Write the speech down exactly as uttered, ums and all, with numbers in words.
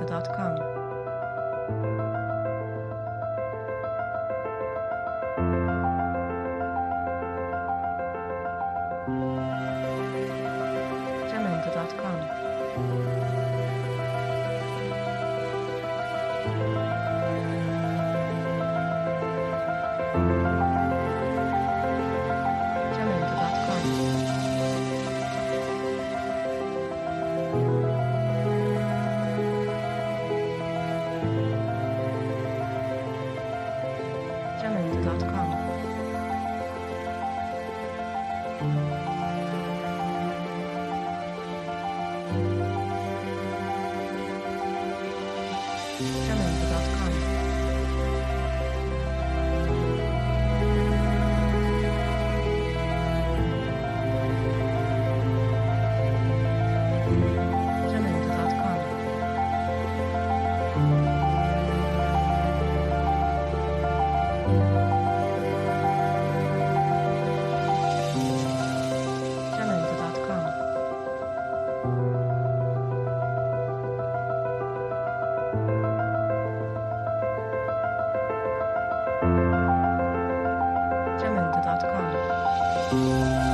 Jamendo dot com. Jamendo dot com. Jamendo dot com. Jamendo dot com. Jamendo dot com. Jamendo dot com. Jamendo dot com. Jamendo dot com.